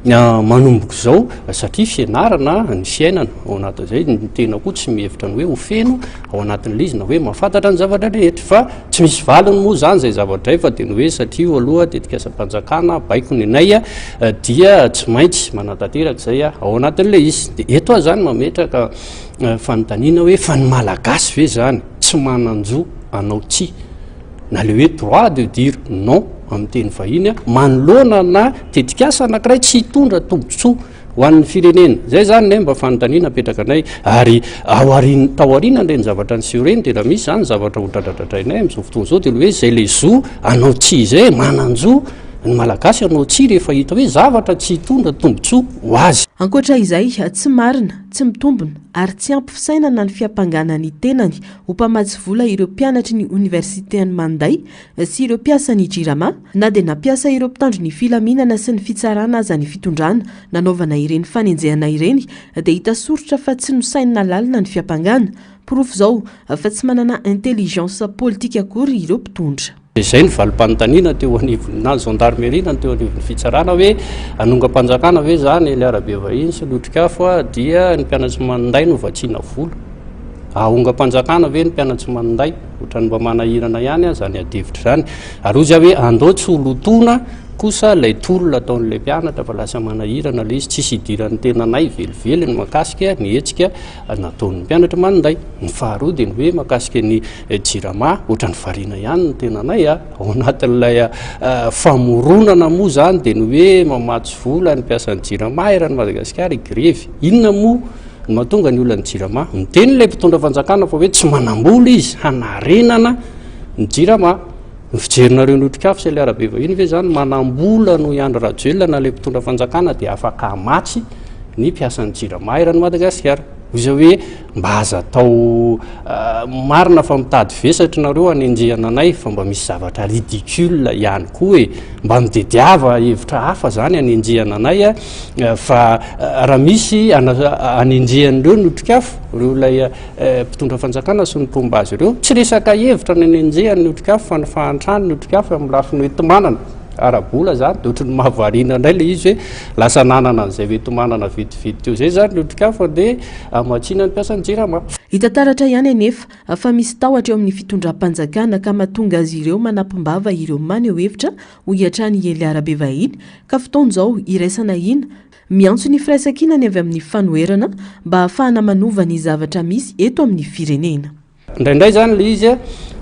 manomboka izao satria fianarana ny fiainana ao anatin'izay ny tena koa tsy mihevitra ny hoe ho feno ao anatin'ilay izy na hoe mahafantatra ny zavatra rehetra fa tsy misy valiny moa izany izay zavatra izay fa dia ny hoe satria io aloha tetikasam-panjakana baiko ny anay dia tsy maintsy manatanteraka izay ao anatin'ilay izy dia eto aho izany mametraka fanontaniana hoe fa ny malagasy ve izany tsy manan-jo hanao tsia na le hoe droit de dire non amin'ny teny vahiny manoloana na tetikasa anankiray tsy hitondra tombontsoa ho an'ny firenena. Izay izany ne mba fanontaniana apetraka anay ary aorian tao aorianan'ireny zavatra niseho ireny dia raha misy izany zavatra ho dradradradrainay amin'izao fotoana izao dia le hoe izay le zo hanao tsia izay manan-jo ny malagasy hanao tsia rehefa hita hoe zavatra tsy hitondra tombontsoa ho azy. Ankoatra izay, tsy marina, tsy mitombina ary tsy ampy fisainana ny fiampangana ny tenany ho mpamatsy vola ireo mpianatry ny oniversiten'i Manday sy ireo mpiasan'ny Jirama, na dia nampiasa ireo mpitandro ny filaminana sy ny fitsarana aza ny fitondrana nanaovana ireny fanenjehana ireny dia hita soritra fa tsy nosainina lalina ny fiampangana. Porofo izao fa tsy manana intelligence politique akory ireo mpitondra. Izay no valim-panontaniana teo anivon'ny na ny gendarmerie na ny teo anivon'ny fitsarana hoe hanongam-panjakana ve izany ilay arabe vahiny sy ny otrikafo dia ny mpianatry Manday no vatsiana vola. Ahongam-panjakana ve ny mpianatsy Maninday? Ohatran'ny mba manahirana ihany aho izany adihevitra izany. Ary hoy izy hoe andao tsy ho lotoina kosa ilay tolona ataon'ilay mpianatra fa lasa manahirana ilay izy, tsisy idiran'ny tenanay velively ny mahakasika ny hetsika nataon'ny mpianatra Maninday. Ny faharoa dia ny hoe mahakasika ny Jirama, ohatran'ny variana ihany ny tenanay a, ao anatin'ilay famoronana moa izany dia ny hoe mamatsy vola ny mpiasan'ny Jirama eran'i Madagasikara higrevy. Inona moa no mahatonga ny olan'ny Jirama? Miteny ilay mpitondra fanjakana fa hoe tsy manam-bola izy hanarenana ny Jirama. Ny fijerinareo ny otrikafo sy ilay arabe vahiny ve izany manam-bola noho i Andry Rajoelina na ilay mpitondra fanjakana dia afaka hamatsy ny mpiasan'ny Jirama eran'i Madagasikara? Hoy izy hoe mba aza atao marina fa mitady vesatra nareo hanenjehana anay fa mba misy zavatra ridicule ihany koa e! Mba mitediava hevitra hafa zany hanenjehana anay fa raha misy hanenjehan'ireo ny otrikafo, ireo ilay mpitondra fanjakana sy ny mpomba azy ireo, tsy resaka hevitra ny hanenjehany ny otrikafo fa ny fahantrany ny otrikafo amin'ny lafiny hoenti-manana ara-bola zany dia ohatran'ny mahavariana indray ilay izy hoe lasa nanana an'izay hoenti-manana vetivety teo izay zany ny otrikafo dia hamatsiana ny mpiasan'ny jirama. Hita taratra ihany anefa fa misy tahotra eo amin'ny fitondram-panjakana ka mahatonga azy ireo manampim-bava ireo maneho hevitra, hoy hatrany i Elia Rabevahiny, ka fotoana izao hiraisana hina Miantso ny firaisankina ny avy amin'ny fanoherana mba hahafahana manova ny zavatra misy eto amin'ny firenena. Indraindray izany ilay izy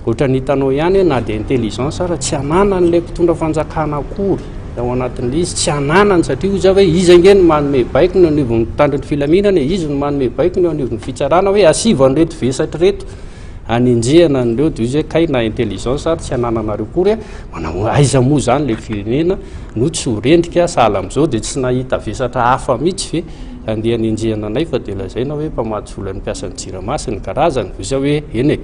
ohatran'ny hitanao ihany hoe na dia intelligence ara tsy ananan'ilay mpitondra fanjakana akory ao anatin'ilay izy, tsy ananany satria hoy za hoe izy ange no manome baiko ny eo anivon'ny mpitandro ny filaminana e, izy no manome baiko ny eo anivon'ny fitsarana hoe asivo an'ireto vesatra ireto hanenjehana an'ireo, dia hoy izy hoe kay na intelligence ary tsy anananareo akory a, manao aiza moa izany ilay firenena no tsy ho rendrika sahala amin'izao dia tsy nahita vesatra hafa mihitsy ve andeha hanenjehana anay fa dia lazaina hoe mpamatsy vola ny mpiasan'ny jirama sy ny karazany, hoy izy hoe eny e,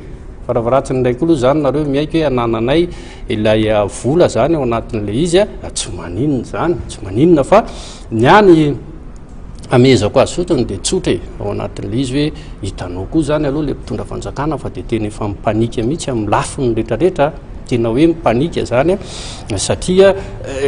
faravaratsiny indray koa aloha izany nareo miaiky hoe anananay ilay vola izany ao anatin'ilay izy a, tsy maninona izany, tsy maninona fa ny ahy ny amehezako azy fotsiny dia tsotra e, ao anatin'ilay izy hoe hitanao koa izany aloha ilay mpitondra fanjakana fa dia tena efa mipanika mihitsy amin'ny lafiny rehetrarehetra, tena hoe mipanika izany satria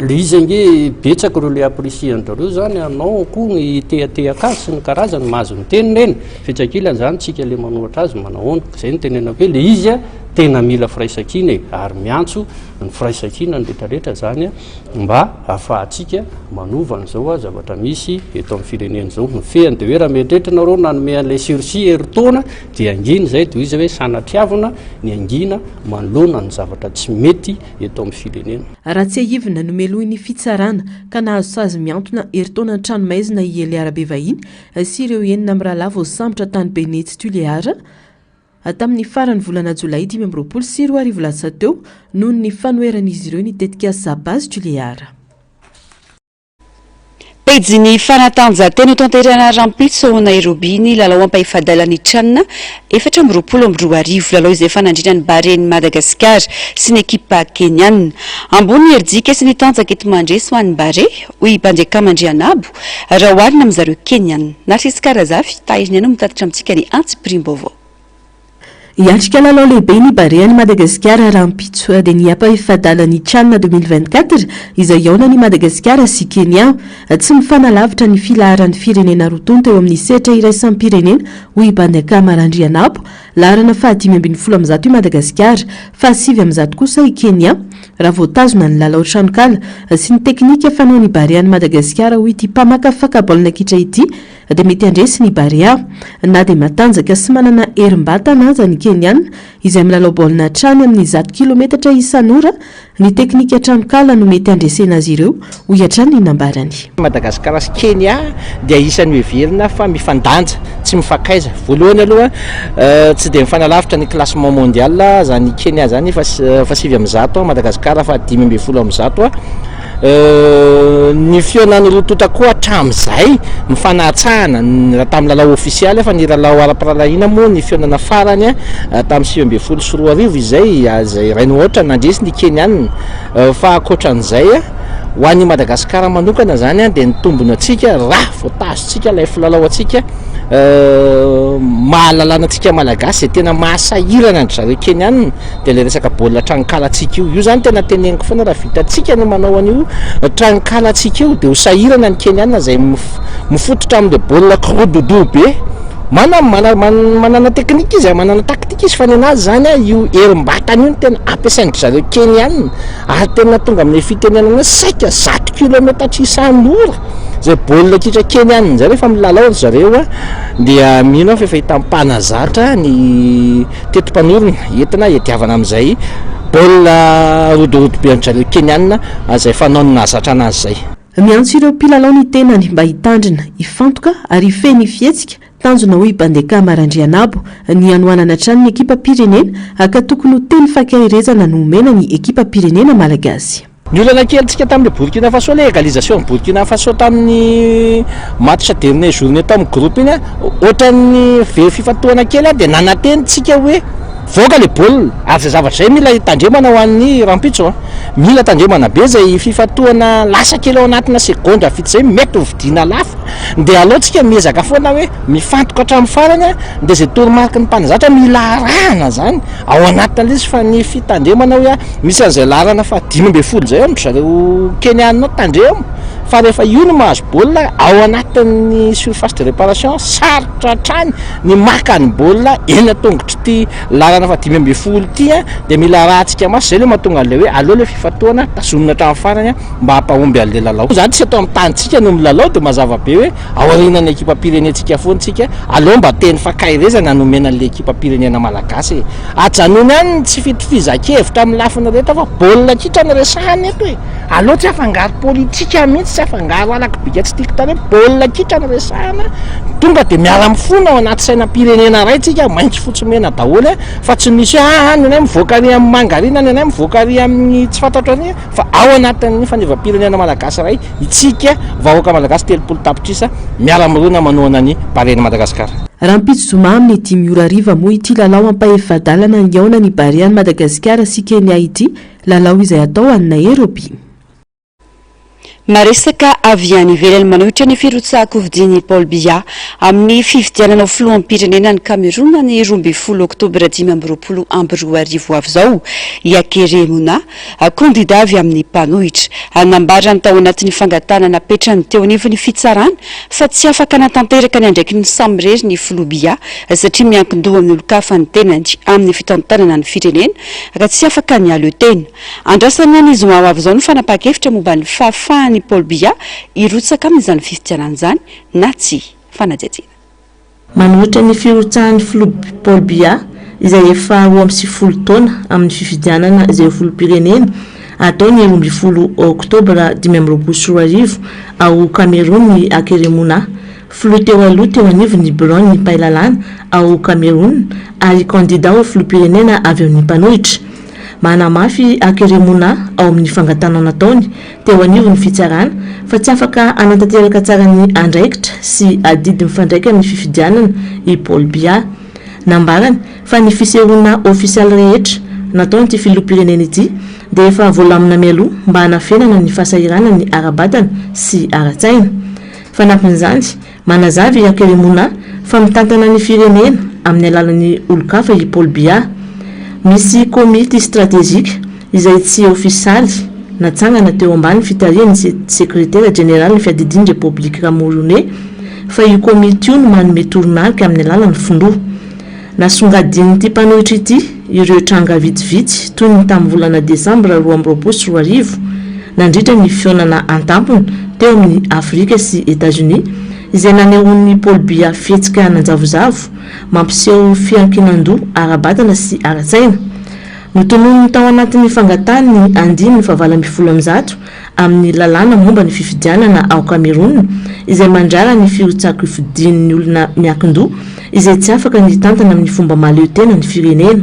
le izy ange betsaka ireo le apprécier-ndrareo izany anao koa ny hitehatehaka azy sy ny karazany mahazo miteny ireny, fetsy ankilany izany tsika le manohatra azy manahoana, izay no tenenako hoe le izy a tena mila firaisankina e, ary miantso ny firaisankina ny rehetrarehetra izany mba ahafahantsika manova an'izao zavatra misy eto amin'ny firenena izao, ny fehiny dia hoe raha mieritreritra nareo nanome an'ilay sursis herintaona dia hangina izay dia hoy izy hoe sanatriavina ny hangina manoloana ny zavatra tsy mety eto amin'ny firenena. Raha tsiahivina, nomelohin'ny fitsarana ka nahazo sazy mihantona herintaona an-tranomaizina i Elia Rabevahiny sy ireo enina mirahalahy voasambotra tany Benetsy Tuléar tamin'ny faran'ny volana jolay 2025 lasa teo noho ny fanoheran'izy ireo ny tetikasa Base Tuléar. Pejin'ny fanatanjahantena hotanterahina rahampitso ao Nairobi ny lalao ampahefadalan'ny Chan 2024. Lalao izay efa nandrindra ny Baren'i Madagasikara sy ny ekipa Keniana. Ambony ny herijika sy ny tanjaka enti-mandresy ho an'ny Barea, hoy i Bandiakama Andrianabo, raha oharina amin-dry zareo Keniana. Narcisque Razafy, Tahiriniaina no mitatitra amintsika ny antsipiriam-baovao. Hiatrika lalao lehibe ny Barean'i Madagasikara rahampitso dia ny ampahefadalan'ny Chan 2024 izay hihaonan'i Madagasikara sy Kenya. Tsy mifanalavitra ny filaharan'ny firenena roa tonta eo amin'ny sehatra iraisam-pirenena, hoy i Bandiakama Randrianabo. Laharana faha-115 i Madagasikara, faha-109 kosa i Kenya. Raha voatazona ny lalao tranonkala sy ny teknika fanaon'ny Barean'i Madagasikara, hoy ity mpamakafaka baolina kitra ity, dia mety handresy ny Barea. Na dia matanjaka sy manana herim-batana aza ny Kenyana, izay milalao baolina hatrany amin'ny 100 kilometatra isan'ora, ny teknika tranonkala no mety handresena azy ireo, hoy hatrany ny nambarany. Madagasikara sy Kenya dia isan'ny hoheverina fa mifandanja, tsy mifankaiza. Voalohany aloha, tsy dia mifanalavitra ny classement mondial, izany Kenya izany efa faha-109, Madagasikara faha-115. Ny fihaonan'ny roa tonta koa hatramin'izay mifanahatsahana raha tamin'ny lalao ofisialy fa ny lalao ara-pirahalahiana moa ny fihaonana farany tamin'ny 2019 izay izay iray no aotra nandresy ny Kenyanina fa ankoatran'izay ho an'i Madagasikara manokana izany dia ny tombony antsika raha voatazontsika ilay filalao antsika mahalalana antsika Malagasy izay tena mahasahirana an-dry zareo Kenyanina Dia ilay resaka baolina tranonkalantsika io, io zany tena teneniko foana raha vitantsika ny manao an'io tranonkalantsika io dia ho sahirana ny Kenyana izay mifototra amin'ilay baolina kirododo be. Mana manana teknika izy, manana taktika izy fa ny anazy zany a io herim-batana io no tena ampiasain-dry zareo Keniana ary tena tonga amin'ilay fitenenana hoe saika zato kilometatra isan'ora zay baolina kitra Keniana zay rehefa milalao ry zareo a dia mino aho fa efa hitan'ny mpanazatra ny teti-panorona entina hiadiavana amin'izay baolina rodorodo be an-dry zareo Keniana izay fanaony nahazatra anazy izay. Miantso ireo mpilalao ny tenany mba hitandrina, hifantoka ary hifehy ny fihetsika, tanjona hoy i Bandekama Randrianabo, ny hanohanana hatrany ny ekipam-pirenena ka tokony ho teny fankaherezana no omena ny ekipam-pirenena malagasy. Ny olana kelintsika tamin'ilay Burkina Faso, ilay égalisation an'i Burkina Faso tamin'ny match dernier journée tao amin'ny groupe iny, ohatran'ny very fifantohana kely dia nanantena tsika hoe voaka ilay baolina, ary izay zavatra izay mila hitandremana ho an'ny rahampitso an. Mila tandremana be izay fifantohana lasa kely ao anatina segondra vitsy izay mety ho vidiana lafo. Dia aleo tsika miezaka foana hoe mifantoka hatramin'ny farany an, dia izay toromariky ny mpanazatra mila arahana izany ao anatin'ilay izy fa ny fitandremana hoe misy an'izay laharana faha 15 izay ao amin-dry zareo Keniana ao tandremo fa rehefa io no mahazo baolina ao anatin'ny surface de réparation sarotra hatrany ny maka ny baolina eny an-tongotr'ity Lalana faha 15 ity dia mila arahantsika maso, izay ilay mahatonga an'ilay hoe aleo ilay fifantohana tazomina hatramin'ny farany mba hampahomby an'ilay lalao. Izany tsy eto amin'ny tanintsika no milalao dia mazava be hoe aorianan'ny ekipam-pirenentsika foana isika, aleo mba teny fankaherezana no omena an'ilay ekipam-pirenena malagasy e! Ajanony any ny tsy fitovizan-kevitra amin'ny lafiny rehetra fa baolina kitra no resahana eto e! Aleo tsy afangaro politika mihitsy, tsy afangaro halako bika tsy tiako tarehy, baolina kitra no resahana, tonga dia miara-mifona ao anaty sainam-pirenena iray tsika, maitso fotsy mena daholo a, fa tsy misy hoe aa ny anay mivoaka ary amin'ny manga ary na ny anay mivoaka ary amin'ny tsy fantatro ary fa ao anatin'ny fanevam-pirenena malagasy iray itsika vahoaka malagasy 30 tapitrisa miara-mirona manohana ny Barea-n'i Madagasikara. Rahampitso zoma amin'ny dimy ora hariva moa ity lalao ampahefa-dalana nihaonan'ny Barea-n'i Madagasikara sy Kenya ity Lalao izay hatao any Nairobi. Maresaka avy any ivelany manohitra ny firotsahan-kofidian'i Paul Biya amin'ny fifidianana ho filoham-pirenena any Kamerona ny 12 oktobra 2025 ho avy izao i Akere Muna, kandida avy amin'ny mpanohitra. Nambarany tao anatin'ny fangatahana napetrany teo anivon'ny fitsarana fa tsy afaka hanatanteraka ny andraikiny samirery ny filoha Biya satria miankin-doha amin'ny olon-kafa ny tenany amin'ny fitantanana ny firenena ka tsy afaka ny hahaleo tena. Andrasana ny zoma ho avy izao ny fanapahan-kevitra momba ny fahafahan'i Paul Biya hirotsaka amin'izany fifidianana izany na tsia. Fanadihadiana. Manohitra ny firotsahan'ny filoha Paul Biya, izay efa 92 taona, amin'ny fifidianana izay ho filoham-pirenena hatao ny 12 Oktobra 2025 ao Cameroun i Akere Muna, Filoha teo aloha teo anivon'ny biraon'ny mpahay lalàna ao Cameroun ary kandidà ho filoham-pirenena avy amin'ny mpanohitra. Manamafy i Akere Muna ao amin'ny fangatahana nataony teo anivon'ny fitsarana fa tsy afaka hanatanteraka tsara ny andraikitra sy adidy mifandraika amin'ny fifidianana i Paul Biya. Nambarany fa ny fisehoana ofisialy rehetra nataon'ity filoham-pirenena ity dia efa voalamina mialoha mba hanafenana ny fahasahiranany ara-batana sy ara-tsaina. Fanampin'izany, manazava i Akere Muna fa mitantana ny firenena amin'ny alalan'ny olon-kafa i Paul Biya. Misy komity stratejika izay tsy ofisaly natsangana teo ambany fitarihan'ny sekretera jeneralin'ny fiadidian'ny Repoblika Kamoroney fa io komity io no manome toromarika amin'ny alalan'ny filoha. Nasongadin'ity mpanohitra ity ireo tranga vitsivitsy toy ny tamin'ny volana desambra 2022 nandritra ny fihaonana an-tampony teo amin'i Afrika sy Etazonia izay nanehoan'i Paul Biya fihetsika nanjavozavo mampiseho fiankinan-doha ara-batana sy ara-tsaina. Notononiny tao anatin'ny fangatahany ny andininy fahavalo 118 amin'ny lalàna momba ny fifidianana ao Kamerona izay mandrara ny firotsahan-kofidian'ny olona miankin-doha izay tsy afaka ny hitantana amin'ny fomba mahaleo tena ny firenena.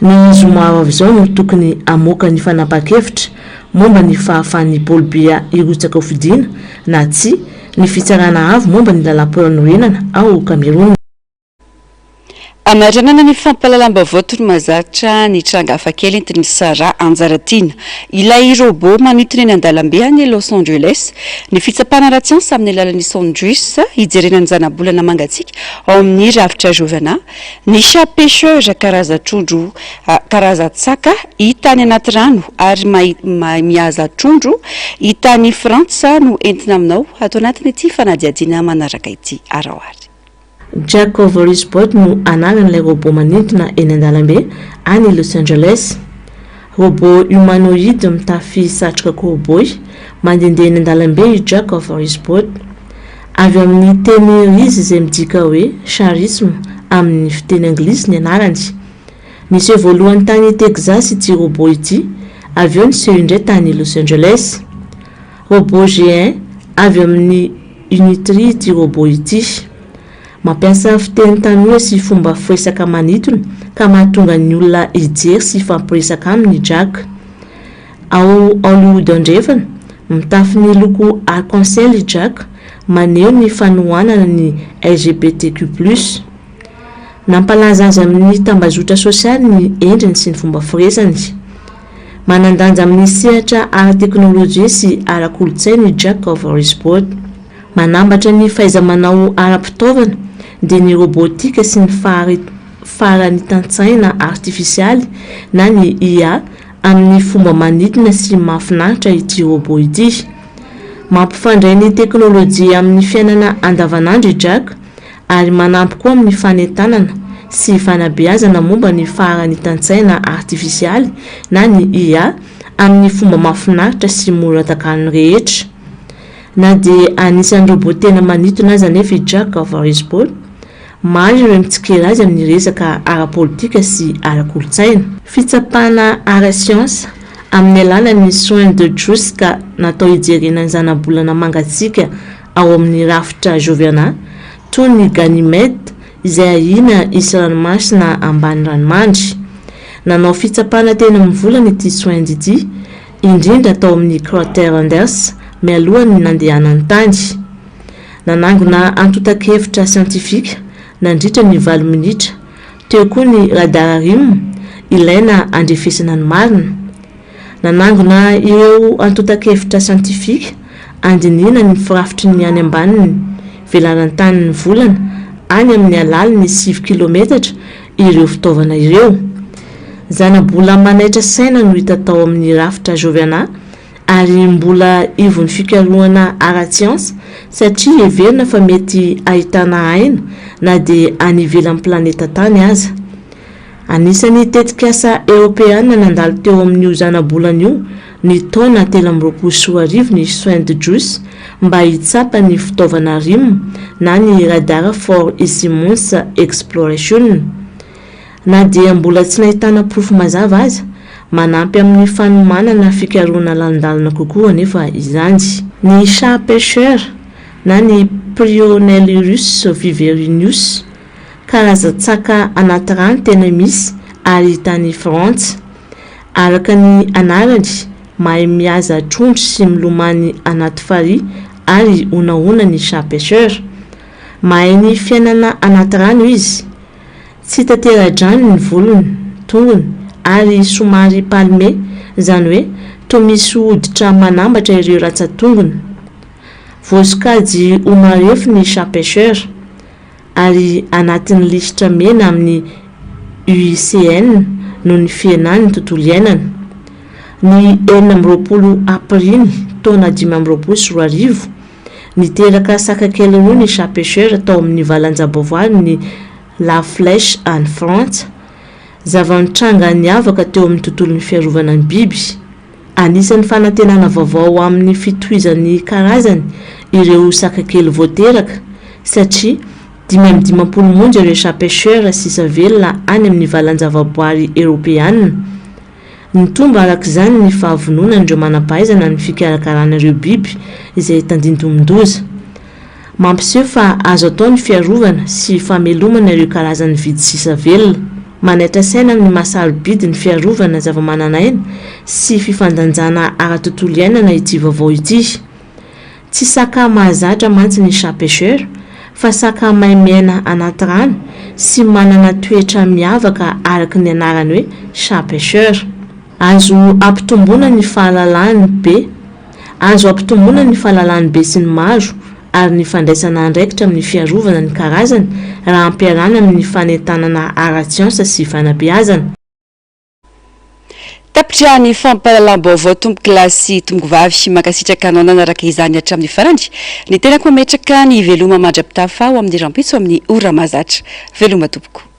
Ny zoma ho avy izao no tokony hamoaka ny fanapahan-kevitra momba ny fahafahan'i Paul Biya hirotsaka hofidiana na tsia ny Fitsarana Avo momba ny Lalàmpanorenana ao Kamerona. Hamaranana ny fampahalalam-baovao toy ny mahazatra ny tranga hafakely entin'i Sarah Anjaratiana, ilay robot manintona eny an-dalambe any Los Angeles. Ny fitsapana ara-tsiansa amin'ny alalan'ny sondes hijerena ny zanabolana mangatsiaka ao amin'ny rafitra Jovana. Ny chat pêcheur, karazan-trondro karazan-tsaka hita any anaty rano ary mihaza trondro hita any Frantsa no entina aminao ato anatin'ity fanadihadiana manaraka ity. Araho ary. Jack of Risbot no anaran'ilay robot manintona eny an-dalambe any Los Angeles. Robot humanoïde mitafy satroka cowboy mandehandeha eny an-dalambe i Jack of Risbot. Avy amin'ny teny riz izay midika hoe charisme amin'ny fiteny anglisy ny anarany. Niseho voalohany tany Texas ity robot ity, avy eo niseho indray tany Los Angeles. Robot G-un avy amin'ny Unitree ity robot ity. Mampiasa fiteny tanora sy fomba firesaka manintona ka mahatonga ny olona hijery sy hifampiresaka aminy i Jack. Ao Hollywood Andrefana, mitafy ny loko arc-en-ciel i Jack, maneho ny fanohanana ny LGBTQ plus. Nampalaza azy amin'ny tambazotra sosialy ny endriny sy ny fomba firesany. Manan-danja amin'ny sehatra ara-teknolojia sy ara-kolontsaina i Jack of Risbot. Manambatra ny fahaiza-manao ara-pitaovana, dia ny robotika sy ny faharanitan-tsaina artifisialy na ny IA amin'ny fomba manidina sy mahafinaritra ity robot ity. Mampifandray ny teknolojia amin'ny fiainana andavanandro i Jack ary manampy koa amin'ny fanentanana sy fanabeazana momba ny faharanitan-tsaina artifisialy na ny IA amin'ny fomba mahafinaritra sy mora takarin'ny rehetra. Na dia anisan'ny robot tena manintona aza anefa i Jack of Risbot, maro ireo mitsikera azy amin'ny resaka ara-politika sy ara-kolontsaina. Fitsapana ara-siansa amin'ny alalan'ny soins de Juska natao hijerena ny zanabolana mangatsiaka ao amin'ny rafitra Joviana, toy ny Ganymede izay ahiana hisy ranomasina ambany ranomandry. Nanao fitsapana teny amin'ny volana ity soins ity, indrindra tao amin'ny Crater Anders mialoha ny nandehanany tany. Nanangona antontan-kevitra siantifika nandritra ny valo minitra, teo koa ny radar rim ilaina handrefesana ny marina. Nanangona ireo antontan-kevitra siantifika handinihana ny firafitry ny any ambanin'ny velaran-tanin'ny volana any amin'ny halalin'ny sivy kilometatra ireo fitaovana ireo. Zanabola manaitra saina no hita tao amin'ny rafitra Joviana ary mbola ivon'ny fikarohana ara-tsiansa satria heverina fa mety ahitana aina na dia any ivelan'ny planeta Tany aza. Anisan'ny tetikasa eoropeana nandalo teo amin'io zanabolana io ny taona 2023 ny Soins de Juice mba hitsapa ny fitaovana rim na ny Radar for Icy Moons Exploration. Na dia mbola tsy nahitana porofo mazava aza, manampy amin'ny fanomanana fikarohana lalindalina kokoa anefa izany. Ny chat pêcheur na ny Prionailurus viverrinus, karazan-tsaka anaty rano tena misy ary hita any Frantsa. Araka ny anarany, mahay mihaza trondro sy milomany anaty farihy ary honahona ny chat pêcheur. Mahay ny fiainana anaty rano izy. Tsy tantera-drano ny volony, tongony, ary somary palmé, izany hoe toa misy hoditra manambatra ireo rantsan-tongony. Voasokajy ho marefo ny chat pêcheur. ary anatin'ny lisitra mena amin'ny UICN noho ny fihenan'ny tontolo iainana. Ny 26 aprily taona 2025, niteraka saka kely roa ny chat pêcheur tao amin'ny valan-javaboarin'ny La Flèche any Frantsa, zava-nitranga niavaka teo amin'ny tontolon'ny fiarovana ny biby. Anisan'ny fanantenana vaovao amin'ny fitohizan'ny karazany ireo saka kely vao teraka, satria 55 monja ireo chat pêcheur sisa velona any amin'ny valan-javaboary eoropeana. Nitombo araka izany ny fahavononan'ireo manam-pahaizana amin'ny fikarakarana ireo biby izay tandindomin-doza. Mampiseho fa azo atao ny fiarovana sy famelomana ireo karazan'ny vidy sisa velona. Manaitra saina amin'ny maha sarobidy ny fiarovana zavamananaina sy fifandanjana ara-tontolo iainana ity vaovao ity. Tsy saka mahazatra mantsy ny chat pêcheur fa saka mahay miaina anaty rano sy manana toetra miavaka araka ny anarany hoe chat pêcheur. Azo ampitomboina ny fahalalan'ny be Azo ampitomboina ny fahalalan'ny besinimaro ary ny fandraisana andraikitra amin'ny fiarovana ny karazany raha ampiarahana amin'ny fanentanana ara-tsiansa sy fanabeazana. Tapitra ny fampahalalam-baovao tompokolahy sy tompokovavy. Mankasitraka anao nanaraka izany hatramin'ny farany. Ny tenako mametraka ny veloma mandra-pitafa ho amin'ny rahampitso amin'ny ora mahazatra. Veloma tompoko.